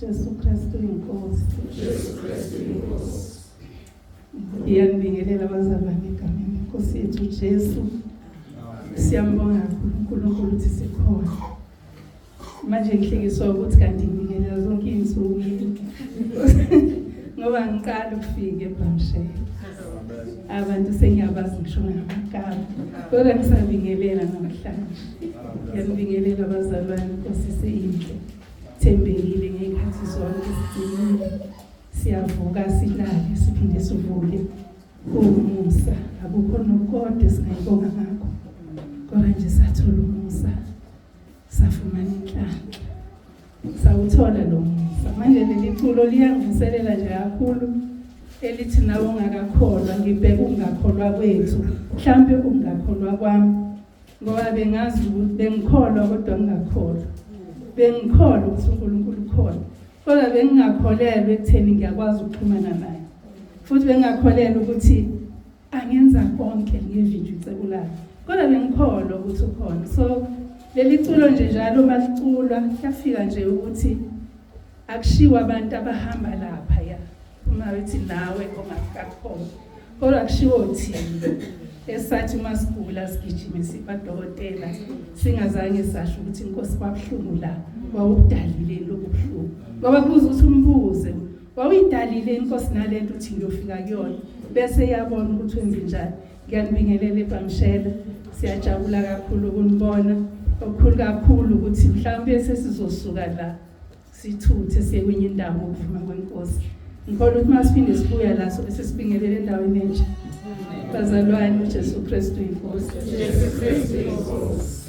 Jesu Kristu inkosi. Jesu Kristu inkosi. Ngiyanibingelela abazalwane egameni lenkosi yethu Jesu. Siyambonga kakhulu uNkulunkulu ukuthi sikhona. Manje ngihlekiswa ukuthi kanti ngibingelela zonke izinsuku ngoba ngiqala ukufika eBramshela. Abantu sengiyabazi ngisho ngamagama. Kodwa ngisabingelela namhlanje. Ngiyanibingelela abazalwane, Nkosi seyinhle. Thembekile ngey'khathi zonke sigcinile. Siyavuka silale siphinde sivuke. Kuwumusa, akukho nokukodwa esingayibonga ngakho. Kodwa nje sathola umusa, safumana inhlanhla. Sawuthola lo musa. Manje leli culo liyangivuselela nje kakhulu elithi nawe ungakakholwa, ngibheka ukungakholwa kwethu, mhlampe ukungakholwa kwami, ngoba bengazi ukuthi bengikholwa kodwa ngingakholwa. Bengikholwa ukuthi uNkulunkulu ukhona, kodwa bengingakholelwa ekutheni ngiyakwazi ukuxhumana naye. Futhi bengingakholelwa ukuthi angenza konke ngevinjwe icebo lakhe, kodwa bengikholwa ukuthi ukhona. So leli culo nje njalo uma liculwa kuyafika nje ukuthi akushiwo abantu abahamba lapha ya uma bethi nawe ongakakholwa, kodwa kushiwo thina esathi uma sigula sigijime sikwadokotela singazange sasho ukuthi inkosi kwabuhlungu la, wawukudalile lokhu buhlungu, ngoba kubuza ukuthi umbuze wawuyidalile inkosi nalento uthi ngiyofika kuyona, bese iyabona ukuthi wenze njani. Ngiyanibingelela eBamshela, siyajabula kakhulu ukunibona, okukhulu kakhulu ukuthi mhlawumbe sesizosuka la sithuthe siye kwenye indawo ngokuvuma kwenkosi. Ngikholwa ukuthi masiphinde sibuya la sobe sesibingelela endaweni entsha. Bazalwane, uJesu Kristu inkosi. Jesu Kristu inkosi.